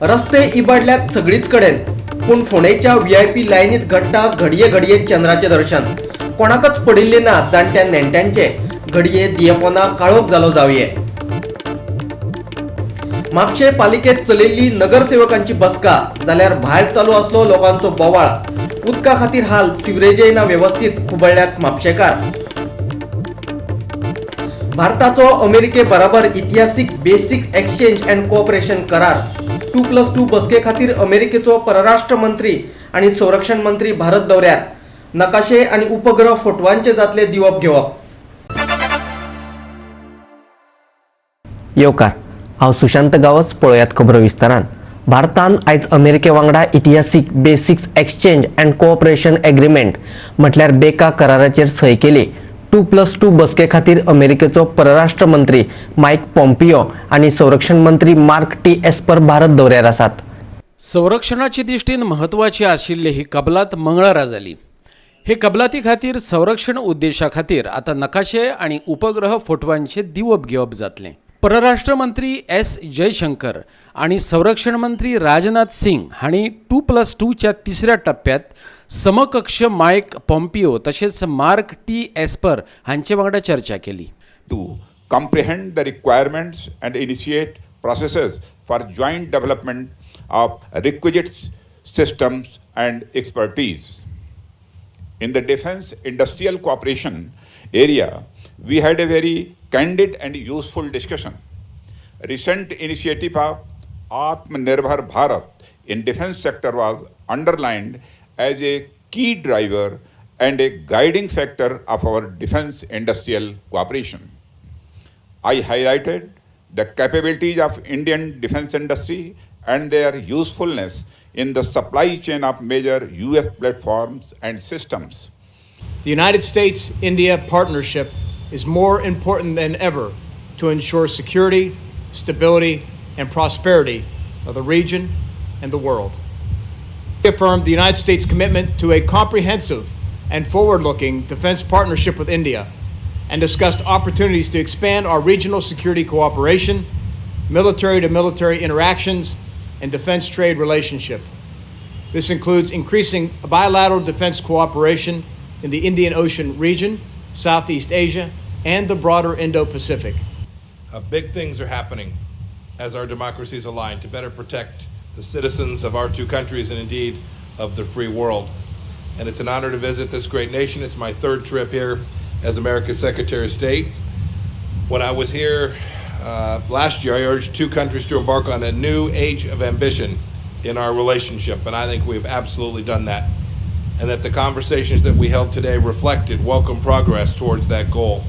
रस्ते इबाडल्यात सगळीच कडेन, पूण फोंडेच्या व्हीआयपी लायनीत घडटा घडये घडये चंद्राचें दर्शन. कोणाकच पडिल्लें ना जाणट्या नेणट्यांचे, घडये दियेपोना काळोख जालो जावये. म्हापशें पालिकेत चलिल्ली नगरसेवकांची बसका, जाल्यार भायर चालू आसलो लोकांचो बोवाळ. उदका खातीर हाल, सिवरेजय ना वेवस्थीत, खुबळ्ळ्यात म्हापशेकार. भारताचो अमेरिके बराबर इतिहासीक बेसिक एक्सचेंज अँड कोऑपरेशन करार. 2+2 बसके खातीर अमेरिकेचो परराष्ट्र मंत्री आनी संरक्षण मंत्री भारत दौऱ्यार. नकाशे आनी उपग्रह फोटवांचे जातले दिवप घेवप. येवकार, हांव सुशांत गांवस. पळयात खबरो विस्तारान. भारतान आयज अमेरिके वांगडा इतिहासीक basics exchange and cooperation agreement म्हटल्यार बेका कराराचेर सय केली. 2+2 बसके खातीर अमेरिकेचो परराष्ट्र मंत्री मायक पॉम्पियो आनी संरक्षण मंत्री मार्क टी एस्पर भारत दौऱ्यार आसात. संरक्षणाचे दृश्टीन म्हत्वाची आशिल्ली ही कबलात मंगळारा जाली. हे कबलाती खातीर संरक्षण उद्देशा खातीर आतां नकाशे आनी उपग्रह फोटवांचे दिवप घेवप जातलें. परराष्ट्र मंत्री एस जयशंकर आनी संरक्षण मंत्री राजनाथ सिंग हांणी 2+2च्या तिसऱ्या टप्प्यात समकक्ष मायक पॉम्पियो तशेंच मार्क टी एस्पर हांचे वांगडा चर्चा केली. To comprehend the requirements and initiate processes for joint development of requisite systems and expertise. In the defense industrial cooperation area, we had a very candid and useful discussion. Recent initiative of Atmanirbhar Bharat in defense sector was underlined as a key driver and a guiding factor of our defense industrial cooperation. I highlighted the capabilities of Indian defense industry and their usefulness in the supply chain of major US platforms and systems. The United States-India partnership is more important than ever to ensure security, stability, and prosperity of the region and the world. We affirmed the United States' commitment to a comprehensive and forward-looking defense partnership with India and discussed opportunities to expand our regional security cooperation, military-to-military interactions, and defense trade relationship. This includes increasing bilateral defense cooperation in the Indian Ocean region, Southeast Asia, and the broader Indo-Pacific. Big things are happening as our democracies align to better protect the citizens of our two countries and indeed of the free world. And it's an honor to visit this great nation. It's my third trip here as America's Secretary of State. When I was here last year, I urged two countries to embark on a new age of ambition in our relationship, and I think we've absolutely done that. And that the conversations that we held today reflected welcome progress towards that goal.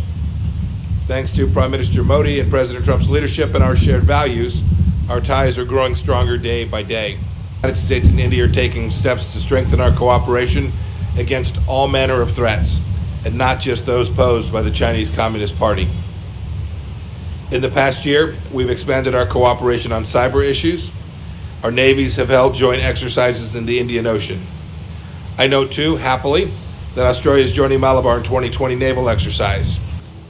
Thanks to Prime Minister Modi and President Trump's leadership and our shared values, our ties are growing stronger day by day. The United States and India are taking steps to strengthen our cooperation against all manner of threats, and not just those posed by the Chinese Communist Party. In the past year, we've expanded our cooperation on cyber issues. Our navies have held joint exercises in the Indian Ocean. I note, too, happily, that Australia is joining Malabar in 2020 naval exercise.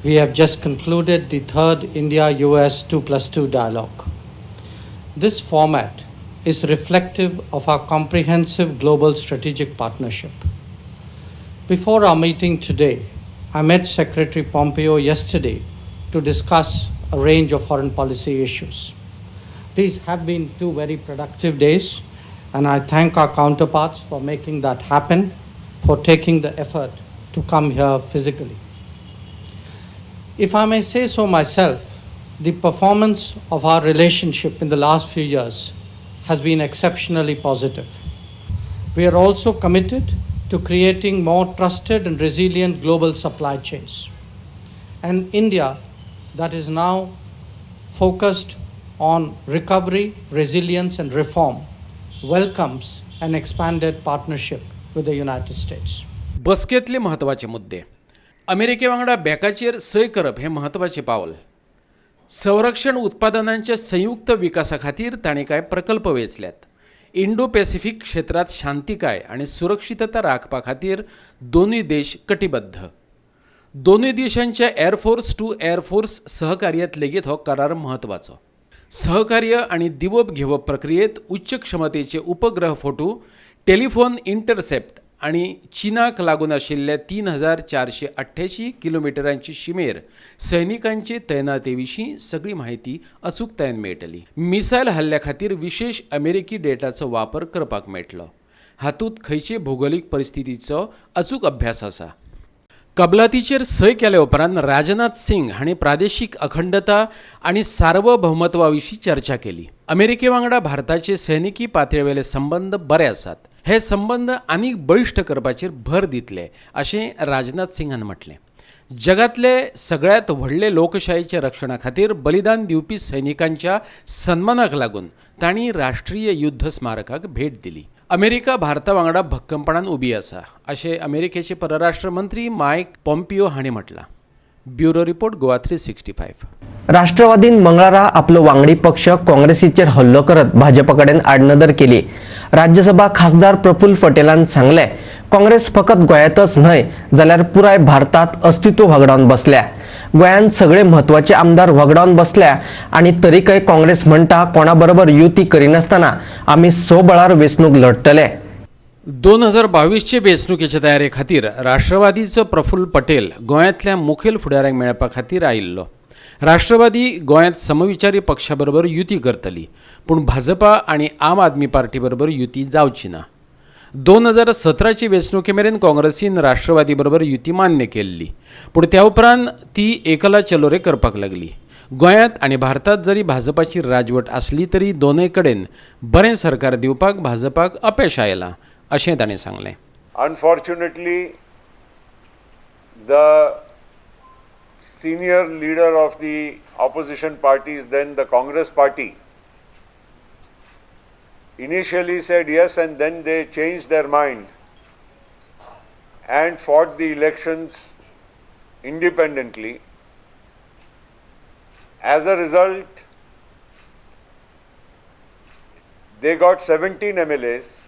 We have just concluded the third India-US 2+2 dialogue. This format is reflective of our comprehensive global strategic partnership. Before our meeting today, I met Secretary Pompeo yesterday to discuss a range of foreign policy issues. These have been two very productive days, and I thank our counterparts for making that happen, for taking the effort to come here physically. If I may say so myself, the performance of our relationship in the last few years has been exceptionally positive. We are also committed to creating more trusted and resilient global supply chains. And India, that is now focused on recovery, resilience, and reform, welcomes an expanded partnership with the United States. बसकेंतले म्हत्वाचे मुद्दे. अमेरिके वांगडा बॅकाचेर सय करप हें म्हत्वाचें पावल. संरक्षण उत्पादनांच्या संयुक्त विकासा खातीर तांणी कांय प्रकल्प वेंचल्यात. इंडो पॅसिफीक क्षेत्रांत शांतिकाय आनी सुरक्षितता राखपा खातीर दोनूय देश कटिबद्ध. दोनूय देशांच्या air force to air force सहकार्यांत लेगीत हो करार म्हत्वाचो. सहकार्य आनी दिवप घेवप प्रक्रियेत उच्च क्षमतेचे उपग्रह फोटो, टेलिफोन इंटरसेप्ट आनी चीनाक लागून आशिल्ल्या 3488 किलोमिटरांची शिमेर सैनिकांचे तैनाते विशीं सगळी म्हायती अचूकतायेन मेळटली. मिसायल हल्ल्या खातीर विशेष अमेरिकी डेटाचो वापर करपाक मेळटलो. हातूंत खंयचे भुगोलीक परिस्थितीचो अचूक अभ्यास आसा. कबलातीचेर सय केल्या उपरांत राजनाथ सिंग हांणी प्रादेशीक अखंडता आनी सार्वभौमत्वा विशीं चर्चा केली. अमेरिके वांगडा भारताचे सैनिकी पातळेवेले संबंद बरे आसात. हे संबंद आनीक बळिश्ट करपाचेर भर दितले अशें राजनाथ सिंगान म्हटलें. जगांतले सगळ्यांत व्हडले लोकशायेच्या रक्षणा खातीर बलिदान दिवपी सैनिकांच्या सन्मानाक लागून तांणी राष्ट्रीय युद्ध स्मारकाक भेट दिली. अमेरिका भारता वांगडा भक्कमपणान उबी आसा अशें अमेरिकेचे परराष्ट्र मंत्री मायक पॉम्पियो हांणी म्हटलां. Bureau report, Goa 365. राष्ट्रवादीन मंगळारा आपलो वांगडी पक्ष काँग्रेसीचेर हल्लो करत भाजपा कडेन आडनदर केली. राज्यसभा खासदार प्रफुल्ल पटेलान सांगलें, काँग्रेस फकत गोंयांतच न्हय जाल्यार पुराय भारतात अस्तित्व व्हगडावन बसल्या. गोंयांत सगळे म्हत्वाचे आमदार व्हगडावन बसल्या आनी तरीकय काँग्रेस म्हणटा कोणा बरोबर युती करिनासतना आमी स्वबळार वेंचणूक लढतले. 2022चे वेंचणुकेच्या तयारे खातीर राष्ट्रवादीचो प्रफुल्ल पटेल गोंयांतल्या मुखेल फुडाऱ्यांक मेळपा खातीर आयिल्लो. राष्ट्रवादी गोंयांत समविचारी पक्षा बरोबर युती करतली, पूण भाजपा आनी आम आदमी पार्टी बरोबर युती जावची ना. 2017चे वेंचणुके मेरेन काँग्रेसीन राष्ट्रवादी बरोबर युती मान्य केल्ली, पूण त्या उपरांत ती एकला चलोरे करपाक लागली. गोंयांत आनी भारतांत जरी भाजपाची राजवट आसली तरी दोनय कडेन बरें सरकार दिवपाक भाजपाक अपेश आयलां अशें ताणें सांगलें. Unfortunately, the senior leader of the opposition parties, then the Congress party, initially said yes, and then they changed their mind and fought the elections independently. As a result, they got 17 MLAs.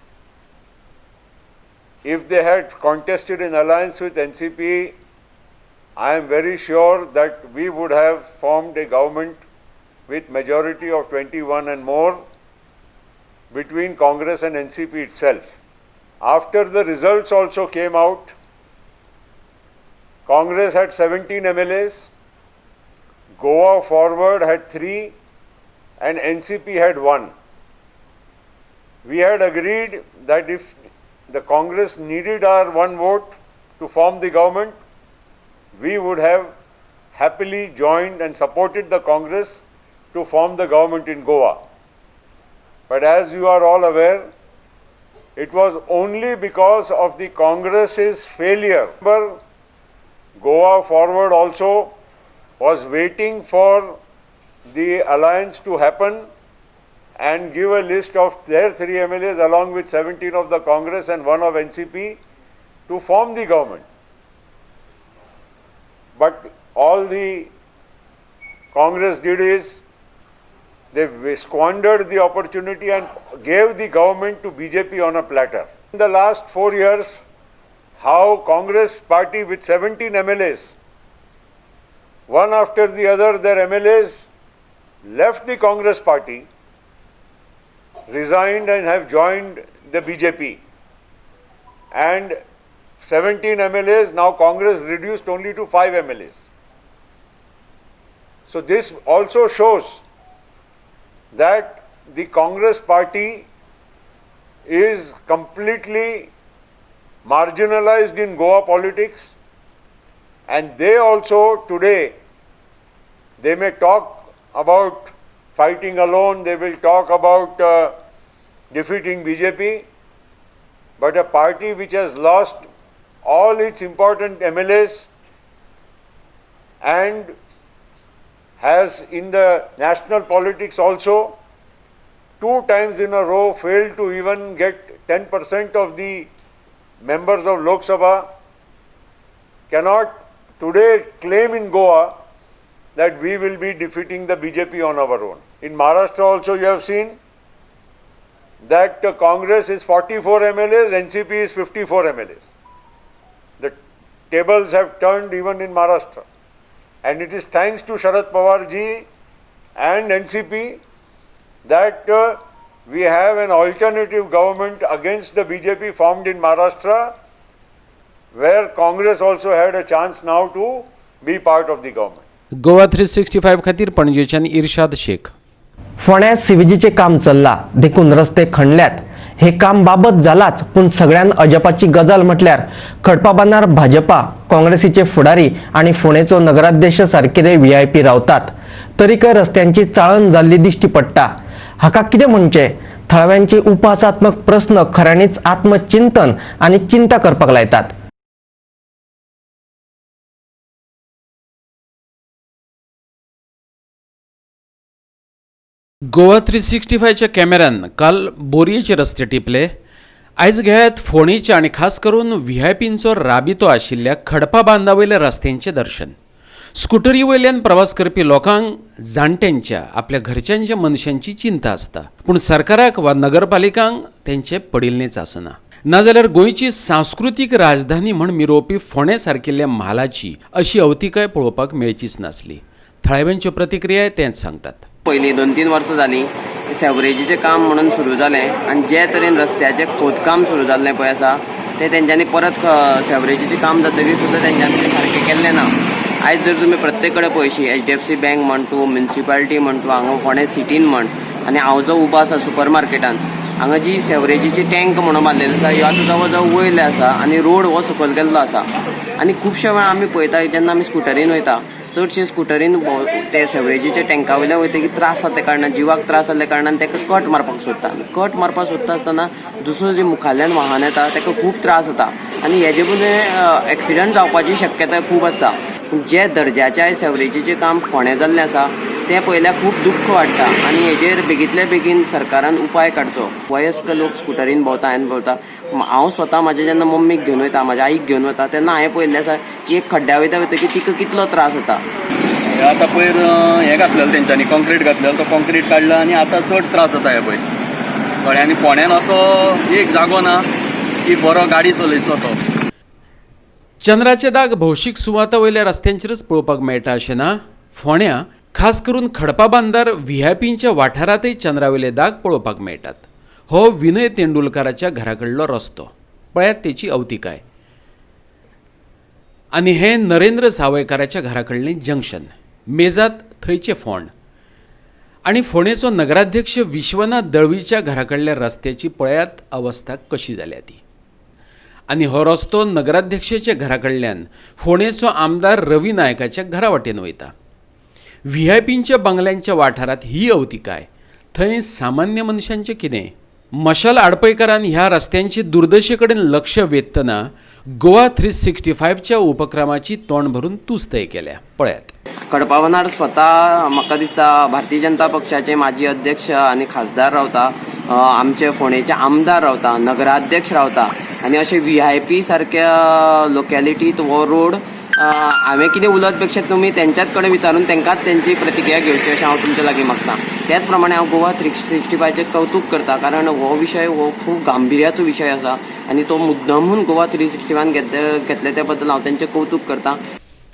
If they had contested in alliance with NCP, I am very sure that we would have formed a government with majority of 21 and more between Congress and NCP itself. After the results also came out, Congress had 17 MLAs, Goa Forward had 3 and NCP had 1. We had agreed that if the Congress needed our 1 vote to form the government, we would have happily joined and supported the Congress to form the government in Goa. But as you are all aware, it was only because of the Congress's failure. Remember, Goa Forward also was waiting for the alliance to happen and give a list of their 3 MLAs along with 17 of the Congress and 1 of NCP to form the government. But all the Congress did is they squandered the opportunity and gave the government to BJP on a platter. In the last 4 years, how Congress party with 17 MLAs, one after the other, their MLAs left the Congress party, resigned and have joined the BJP. And 17 MLAs, now Congress reduced only to 5 MLAs. So this also shows that the Congress party is completely marginalized in Goa politics, and they also today, they may talk about fighting alone, they will talk about defeating BJP, but a party which has lost all its important MLAs and has in the national politics also 2 times in a row failed to even get 10% of the members of Lok Sabha, cannot today claim in Goa that we will be defeating the BJP on our own. In Maharashtra also you have seen that Congress is 44 MLAs, NCP is 54 MLAs. The tables have turned even in Maharashtra. And it is thanks to Sharad Pawar ji and NCP that we have an alternative government against the BJP formed in Maharashtra, where Congress also had a chance now to be part of the government. Goa 365 खातीर पणजेच्यान इर्शाद शेख. फोंड्या सीवेजीचें काम चल्लां देखून रस्ते खणल्यात. हे काम बाबत जालाच, पूण सगळ्यान अजापाची गजाल म्हटल्यार खडपाबांदार भाजपा काँग्रेसीचे फुडारी आनी फोंडेचो नगराध्यक्ष सारकेले VIP रावतात, तरीकय रस्त्यांची चाळण जाल्ली दिश्टी पडटा. हाका कितें म्हणचें? थळाव्यांचे उपहासात्मक प्रस्न खऱ्यांनीच आत्मचिंतन आनी चिंता करपाक लायतात. गोवा 365च्या कॅमेऱ्यान काल बोरयेचे रस्ते टिपले. आयज घेयात फोंडेच्या आनी खास करून व्हीआयपींचो राबितो आशिल्ल्या खडपा बांदा वयल्या रस्त्यांचें दर्शन. स्कुटरी वयल्यान प्रवास करपी लोकांक जाणट्यांच्या आपल्या घरच्यांच्या मनशांची चिंता आसता, पूण सरकाराक वा नगरपालिकांक तेंचें पडिल्लेंच आसना. नाजाल्यार गोंयची सांस्कृतीक राजधानी म्हण मिरोवपी फोंडे सारकिल्ल्या म्हालाची अशी अवतिकाय पळोवपाक मेळचीच नासली. थळाव्यांच्यो प्रतिक्रिया तेंच सांगतात. पयलीं 2-3 वर्सां जालीं सेवरेजीचें काम म्हणून सुरू जालें आनी जे तरेन रस्त्याचें खोदकाम सुरू जाल्लें पळय आसा तें तेंच्यांनी परत सेवरेजीचें काम जातकीर सुद्दां तेंच्यांनी तें सारकें केल्लें ना. आयज जर तुमी प्रत्येक कडेन पळयशी HDFC bank म्हण तूं, म्युनिसिपालिटी म्हण तूं, हांगा फोंडें सिटीन म्हण, आनी हांव जो उबो आसा सुपर मार्केटान हांगा जी सेवरेजीची टँक म्हणून बांदलेली आसा ह्यो आतां जवळ जवळ वयले आसा आनी रोड हो सकयल गेल्लो आसा. आनी खुबशे वेळा आमी पळयता जेन्ना आमी स्कुटरीन वयता चडशे स्कुटरीन ते सेवरेजीच्या टँका वयल्यान वयतकीर त्रास जाता, त्या कारणान जिवाक त्रास जाल्ल्या कारणान ताका कट मारपाक सोदता. कट मारपाक सोदता आसतना दुसरो जे मुखाल्ल्यान वाहन येता ताका खूब त्रास जाता आनी हेजे फुडें एक्सिडंट जावपाची शक्यताय खूब आसता. पूण जे दर्ज्याच्या सेवरेजीचें काम फोंडें जाल्लें आसा तें पळयल्यार खूब दुख्ख वाडटा आनी हेजेर बेगींतल्या बेगीन सरकारान उपाय काडचो. वयस्क लोक स्कुटरीन भोंवता, हांवें भोंवता, हांव स्वता म्हाज्या जेन्ना मम्मीक घेवन वयता, म्हाज्या आईक घेवन वता तेन्ना हांवें पळयल्लें आसा की एक खड्ड्या वयता वयतकीर तिका कितलो त्रास जाता. आतां पयर हें घातलेलें तेंच्यांनी कॉन्क्रीट घातलेलो, तो कॉन्क्रीट काडला आनी आतां चड त्रास जाता हे पळय. कळ्ळें? आनी फोंड्यान असो एक जागो ना की बरो गाडी चलयतलो असो. चंद्राचे दाग भौशीक सुवाता वयल्या रस्त्यांचेरच पळोवपाक मेळटा अशें ना. फोंड्या खास करून खडपा बांदार व्हीआयपींच्या वाठारांतय चंद्रावयले दाग पळोवपाक मेळटात. हो विनय तेंडुलकाराच्या घरा कडलो रस्तो, पळयात तेची अवतिकाय. आनी हें नरेंद्र सावयकाराच्या घरा कडलें जंक्शन, मेजात थंयचें फोंड. आनी फोंडेचो नगराध्यक्ष विश्वनाथ दळवीच्या घरा कडल्या रस्त्याची पळयात अवस्था कशी जाल्या ती. आनी हो रस्तो नगराध्यक्षाच्या घरा कडल्यान फोंडेचो आमदार रवी नायकाच्या घरा वाटेन वयता. व्हीआयपींच्या बंगल्यांच्या वाठारांत ही अवतिकाय, थंय सामान्य मनशांचें कितें? मशाल आडपयकारान ह्या रस्त्यांची दुर्दशे कडेन लक्ष वेधतना गोवा 365च्या उपक्रमाची तोंड भरून तुस्तय केल्या. पळयात. खडपाबांदार स्वता म्हाका दिसता भारतीय जनता पक्षाचे माजी अध्यक्ष आनी खासदार रावता, आमचे फोंडेचे आमदार रावता, नगराध्यक्ष रावता आनी अशे VIP सारक्या लोकेलिटीत हो रोड हांवें कितें उलयत पेक्षा तुमी तेंच्याच कडेन विचारून तांकांच तेंची प्रतिक्रिया घेवची अशें हांव तुमच्या लागीं मागता. त्याच प्रमाणे हांव गोवा 365चें कौतूक करता, कारण हो विशय हो खूब गांभिर्याचो विशय आसा आनी तो मुद्दामून गोवा 365 घेतले त्या बद्दल हांव तेंचें कौतूक करता.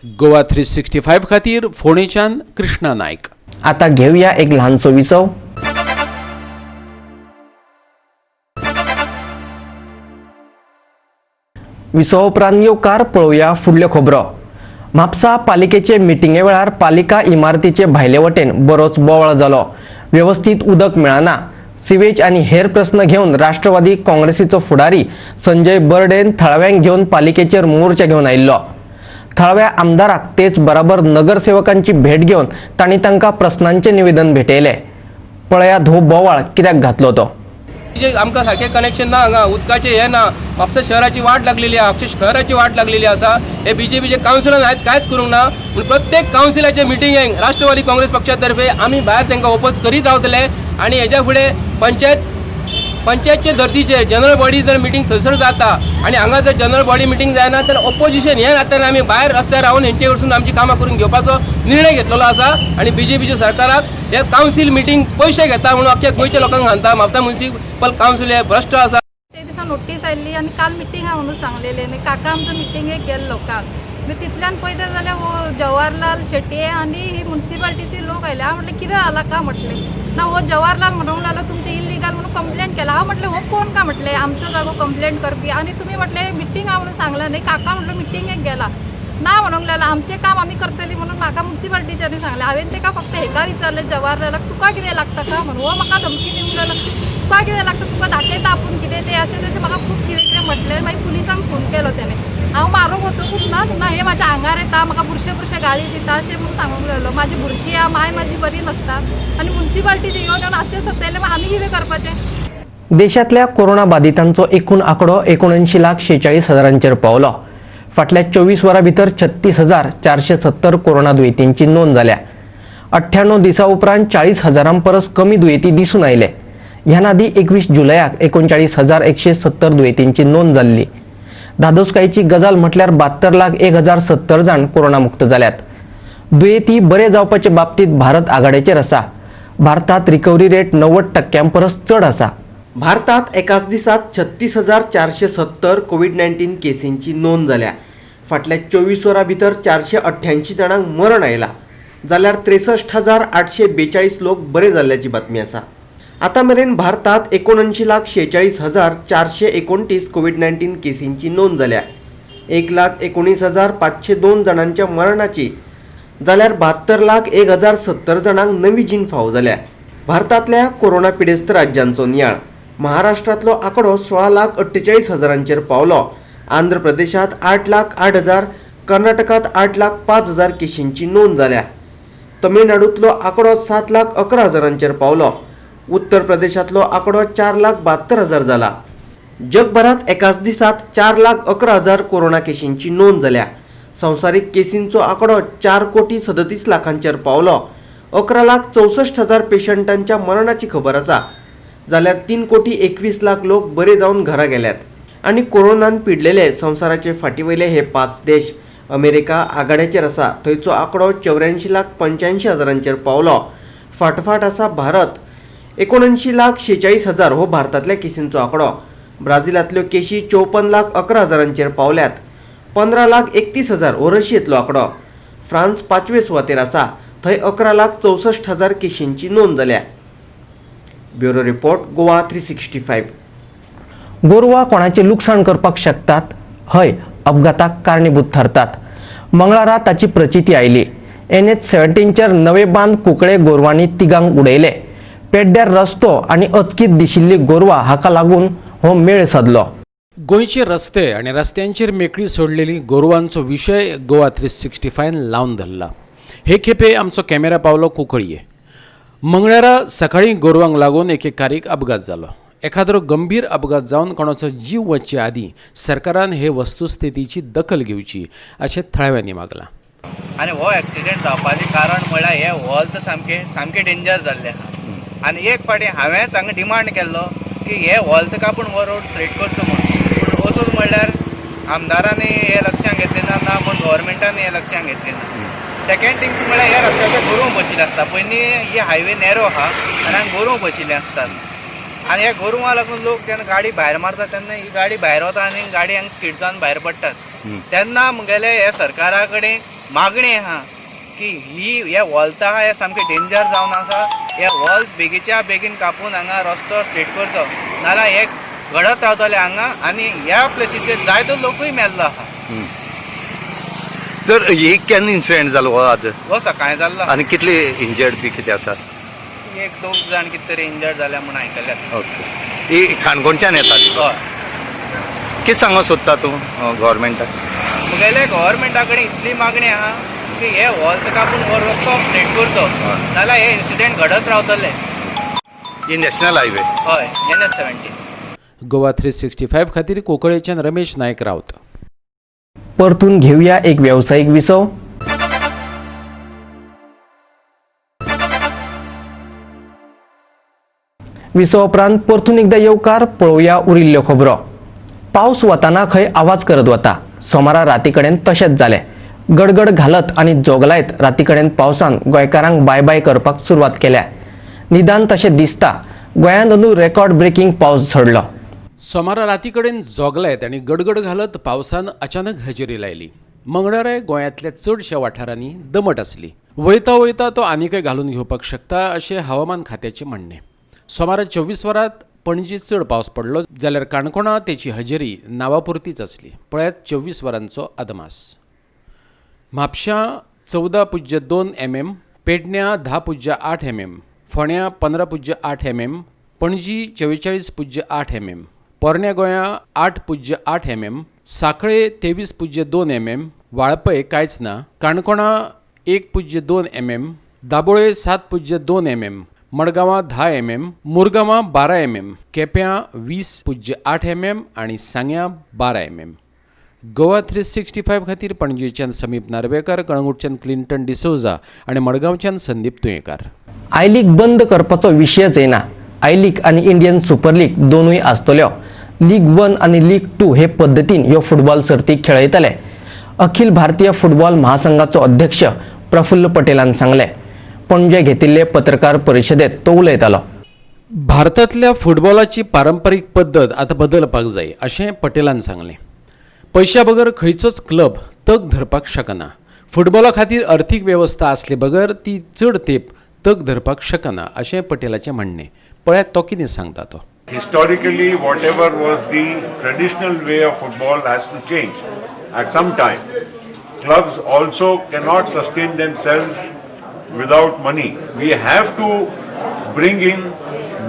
गोवा 365 खातीर फोंडेच्यान कृष्णा नायक. आता घेऊया एक ल्हानसो विसव. विसवा उपरांत येवकार पळोवया फुडल्यो खबरो. म्हापसा पालिकेचे मिटिंगे वेळार पालिका इमारतीचे भायले वटेन बरोच बोवाळ जालो. वेवस्थीत उदक मेळना, सिवेज आनी हेर प्रस्न घेवन राष्ट्रवादी काँग्रेसीचो फुडारी संजय बर्डेन थळाव्यांक घेवन पालिकेचेर मोर्चा घेवन आयिल्लो. थळाव्या आमदाराक तेच बराबर नगरसेवकांची भेट घेवन तांणी तांकां प्रस्नांचें निवेदन भेटयलें. पळयात हो बोवाळ कित्याक घातलो तो. आमकां सारकें कनेक्शन ना, हांगा उदकाचें हें ना, म्हापसा शहराची वाट लागलेली आसा, अक्षरशः शहराची वाट लागलेली आसा. हे बीजेपीचे कावन्सिलान आयज कांयच करूंक ना, पूण प्रत्येक कावन्सिलाचे मिटिंगेक राष्ट्रवादी काँग्रेस पक्षा तर्फे आमी भायर तांकां ओपोज करीत रावतले. आनी हेज्या फुडें पंचायतचे धर्तीचेर जनरल बॉडी जर मिटींग थंयसर जाता आनी हांगा जर जनरल बॉडी मिटींग जायना तर ओपोजिशन हे नात्यान आमी भायर रस्त्यार रावन हेंचे कडसून आमची कामां करून घेवपाचो निर्णय घेतलेलो आसा. आनी बीजेपीच्या सरकाराक हे कावन्सील मिटींग पयशे घेता म्हणून अख्ख्या गोंयच्या लोकांक सांगता म्हापसा म्युनिसिपल कावन्सील हे भ्रश्ट आसा. ते दिसा नोटीस आयिल्ली आनी काल मिटींग आहा म्हणून सांगलेलें आनी काका आमचो मिटिंगेक गेल्लो काल. मागीर तितल्यान पळयता जाल्यार हो जवाहरलाल शेट्ये आनी ही म्युनिसिपालिटीचे लोक आयले. हांव म्हटलें कितें जालां काय म्हटलें, ना हो जवाहरलाल म्हणूंक लागलो तुमचें इल्लिगल म्हणून कंप्लेंट केला. हांव म्हटलें हो कोण का म्हटलें आमचो जागो कंप्लेंट करपी आनी तुमी म्हटलें मिटींग आहा म्हणून सांगलां न्ही. काका म्हटलो मिटिंगेक गेला ना म्हणूंक लागलो आमचें काम आमी करतली म्हणून म्हाका मुन्सिपाल्टीच्यांनी सांगलें. हांवें तेका फक्त हेका विचारलें जवाहरलालाक तुका कितें लागता का म्हणून. हो म्हाका धमकी दिवंक लागलो तुका कितें लागता, तुका दाखयता आपूण कितें तें अशें तशें म्हाका खूब कितें कितें म्हटलें. मागीर पुलिसांक फोन केलो तेणें. हांव मारूंक वचूंकूच ना ना हे म्हाज्या आंगार येता म्हाका बुरशे बुरशे गाळी दिता अशें म्हणून सांगूंक लागलो. म्हाजी भुरगीं आहा, माय म्हाजी बरी नासता आनी मुन्सिपाल्टीचे येवन येवन अशें सतयलें, मागीर आमी कितें करपाचें. देशांतल्या कोरोना बाधितांचो एकूण आंकडो 79,46,000 पावलो. फाटल्या 24 वरां भितर 36,470 कोरोना दुयेंतींची नोंद जाल्या. 98 दिसां उपरांत 40,000 परस कमी दुयेंती दिसून आयले. ह्यान आदीं 21 जुलयाक 39,170 दुयेंतींची नोंद जाल्ली. धादोसकायेची गजाल म्हटल्यार 72,01,070 जाण कोरोनामुक्त जाल्यात. दुयेंती बरे जावपाचे बाबतींत भारत आघाडेचेर आसा. भारतात रिकव्हरी रेट 90% परस चड आसा. भारतात एकाच दिसात 36,470 कोविड-19 केसींची नोंद जाल्या. फाटल्या 24 वरां भितर 488 जाणांक मरण आयला, जाल्यार 63,842 लोक बरे जाल्ल्याची बातमी आसा. आतां मेरेन भारतात 79,46,429 कोविड-19 केसींची नोंद जाल्या. 1,19,502 जाणांच्या मरणाची, जाल्यार 72,01,070 जाणांक नवी जीण फावो जाल्या. भारतांतल्या कोरोना पिडेस्त राज्यांचो नियाळ. महाराष्ट्रांतलो आंकडो 16,48,000 पावलो. आंध्र प्रदेशांत 8,08,000, कर्नाटकांत 8,05,000 केशींची नोंद जाल्या. तमिळनाडूंतलो आंकडो 7,11,000 पावलो. उत्तर प्रदेशांतलो आंकडो 4,72,000 जाला. जगभरात एकाच दिसात 4,11,000 कोरोना केशींची नोंद जाल्या. संवसारीक केसींचो आंकडो 4,37,00,000 पावलो. 11,64,000 पेशंटांच्या मरणाची खबर आसा, जाल्यार 3,21,00,000 लोक बरे जावन घरा गेल्यात. आनी कोरोनान पिडलेले संवसाराचे फाटीवयले हे 5 देश. अमेरिका आघाड्याचेर आसा, थंयचो आंकडो 84,85,000 पावलो. फाटफाट आसा भारत. 79,46,000 हो भारतांतल्या केसींचो आंकडो. ब्राझिलांतल्यो केशी 54,11,000 पावल्यात. 15,31,000 हो रशियेंतलो आंकडो. फ्रांस 5वे सुवातेर आसा, थंय 11,64,000 केशींची नोंद जाल्या. Bureau report, Goa 365. गोरवां कोणाचें लुकसाण करपाक शकतात, हय अपघाताक कारणीभूत थारतात. मंगळारा ताची प्रचिती आयली. NH 17चेर नवे बांद कुकळे गोरवांनी तिगांक उडयले. पेड्ड्यार रस्तो आनी अचकीत दिशिल्ली गोरवां हाका लागून हो मेळ सादलो. गोंयचे रस्ते आनी रस्त्यांचेर मेकळी सोडलेली गोरवांचो विशय गोवा 365 लावन धरला. हे खेपे आमचो कॅमेरा पावलो कुंकळये. मंगळारा सकाळीं गोरवांक लागून एके कारीक अपघात जालो. एखाद्रो गंभीर अपघात जावन कोणाचो जीव वचचे आदीं सरकारान हे वस्तुस्थितीची दखल घेवची अशें थळाव्यांनी मागलां. आनी हो एक्सिडेंट जावपाचें कारण म्हळ्यार हे व्हॉल्त सामकें सामकें डेंजर जाल्लें आसा. आनी एक फावटी हांवेंच हांगा डिमांड केल्लो की हे व्हॉल्त कापून हो रोड स्ट्रेट करचो म्हणून. पूण वचून म्हणल्यार आमदारांनी हे लक्षांत घेतलें ना, ना म्हूण गव्हर्मेंटान हे लक्षांत घेतलें ना. सेकेंड थिंग्स म्हळ्यार ह्या रस्त्याचेर गोरवां बशिल्लीं आसता. पयलीं ही हायवे नॅरो आहा आनी हांगा गोरवां बशिल्लीं आसतात आनी ह्या गोरवां लागून लोक जेन्ना गाडी भायर मारता तेन्ना ही गाडी भायर वता आनी गाडी हांगा स्कीड जावन भायर पडटात. तेन्ना म्हगेले हे सरकारा कडेन मागणी आहा की ही हे व्हॉल्त आहा हे सामकें डेंजर जावन आसा. हे व्हॉल्त बेगीच्या बेगीन कापून हांगा रस्तो स्ट्रेट करचो, नाजाल्यार हे घडत रावतले हांगा आनी ह्या प्लेसीचेर जायतो लोकूय मेल्लो आहा. तर हे केन्ना इन्सिडेंट जालो हो आज? हो सकाळीं जाल्लो. आनी कितले इंजर्ड बी कितें आसात? एक दोग जाण कितें तरी इंजर्ड जाल्या म्हूण आयकल्यात. ओके, ही काणकोणच्यान येताली. हय. कितें सांगूंक सोदता तूं गव्हर्मेंटाक? म्हगेले गव्हर्मेंटा कडेन इतली मागणी आहा की हे व्हॉल्त कापून हो रस्तो स्ट्रेट करचो, नाजाल्यार हे इन्सिडेंट घडत रावतले. ही नॅशनल हायवे. हय, NH 17. Goa 365 खातीर कुंकळेच्यान रमेश नायक रावत. परतून घेवया एक व्यावसायिक विसव. विसव उपरांत परतून एकदा येवकार. पळोवया उरिल्ल्यो खबरो. पावस वताना खंय आवाज करत वता. सोमारा राती कडेन तशेंच जालें. गडगड घालत आनी जोगलायत राती कडेन पावसान गोंयकारांक बाय बाय करपाक सुरवात केल्या. निदान तशें दिसता. गोंयांत अंदू रेकॉर्ड ब्रेकिंग पावस झडलो. सोमारा राती कडेन जोगलायत आनी गडगड घालत पावसान अचानक हजेरी लायली. मंगळाराय गोंयांतल्या चडश्या वाठारांनी दमट आसली. वयता वयता तो आनीकय घालून घेवपाक शकता अशें हवामान खात्याचें म्हणणें. सोमारा 24 वरांत पणजी चड पावस पडलो जाल्यार काणकोणा तेची हजेरी नांवापुरतीच आसली. पळयात 24 वरांचो अदमास. म्हापशां 14.2 mm, पेडण्यां 10.8 mm, फोंड्यां 15.8 mm, पणजी 44.8 mm, पोरण्या गोंया 8.8 mm, साखळे 23.2 mm, वाळपय कांयच ना, काणकोणा 1.2 mm, दाबोळे 7.2 mm, मडगांवां 10 mm, मुरगांवां 12 mm, केप्यां 20.8 mm आनी सांग्यां 12 mm. गोवा 365 खातीर पणजेच्यान समीप नार्वेकर, कळंगूटच्यान क्लिंटन डिसोजा आनी मडगांवच्यान संदीप तुयेंकार. I league बंद करपाचो विशयच येना. I league आनी इंडियन सुपर लीग दोनूय आसतल्यो. लीग 1 आनी लीग 2 हे पद्दतीन ह्यो फुटबॉल सर्ती खेळयतले. अखिल भारतीय फुटबॉल महासंघाचो अध्यक्ष प्रफुल्ल पटेलान सांगलें. पणजे घेतिल्ले पत्रकार परिशदेत तो उलयतालो. भारतांतल्या फुटबॉलाची पारंपरीक पद्दत आतां बदलपाक जाय अशें पटेलान सांगलें. पयशा बगर खंयचोच क्लब तग धरपाक शकना. फुटबॉला खातीर अर्थीक वेवस्था आसले बगर ती चड तेंप तग धरपाक शकना अशें पटेलाचें म्हणणें. पळयात तो कितें सांगता तो. Historically, whatever was the traditional way of football has to change at some time. Clubs also cannot sustain themselves without money. We have to bring in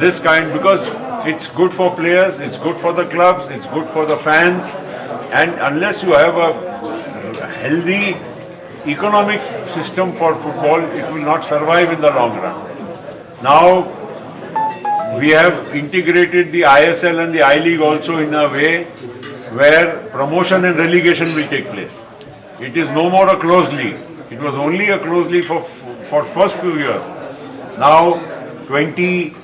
this kind because it's good for players, it's good for the clubs, it's good for the fans, and unless you have a healthy economic system for football, it will not survive in the long run. Now, we have integrated the ISL and the I League also in a way where promotion and relegation will take place. It is no more a closed league. It was only a closed league for first few years. Now 20,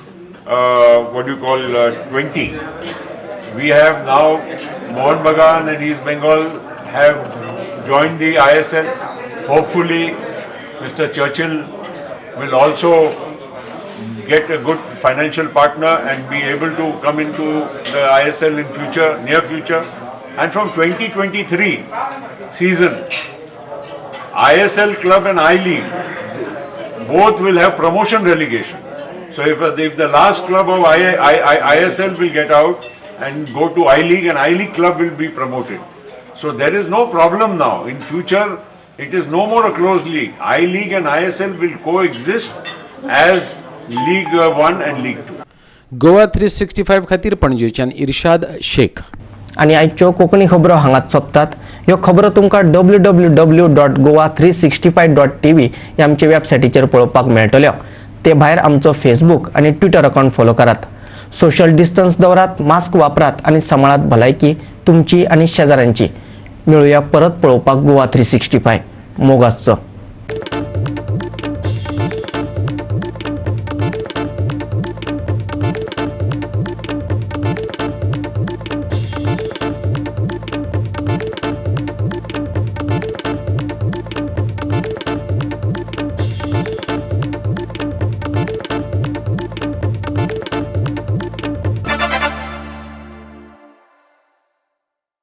20. We have now Mohun Bagan and East Bengal have joined the ISL. Hopefully, Mr. Churchill will also get a good financial partner and be able to come into the ISL in future, near future. And from 2023 season, ISL club and I League both will have promotion relegation. So if the last club of ISL will get out and go to I League, and I League club will be promoted. So there is no problem now. In future, it is no more a closed league. I League and ISL will coexist as League 1 and League 2. Goa 365 खातीर पणजेच्यान इर्शाद शेख. आनी आयच्यो कोंकणी खबरो हांगाच सोंपतात. ह्यो खबरो तुमकां www.goa365.tv ह्या आमच्या वेबसायटीचेर पळोवपाक मेळटल्यो. ते भायर आमचो फेसबूक आनी ट्विटर अकावंट फॉलो करात. सोशल डिस्टन्स दवरात, मास्क वापरात आनी सांबाळात भलायकी तुमची आनी शेजाऱ्यांची. मेळुया परत पळोवपाक गोवा 365. मोग आसचो.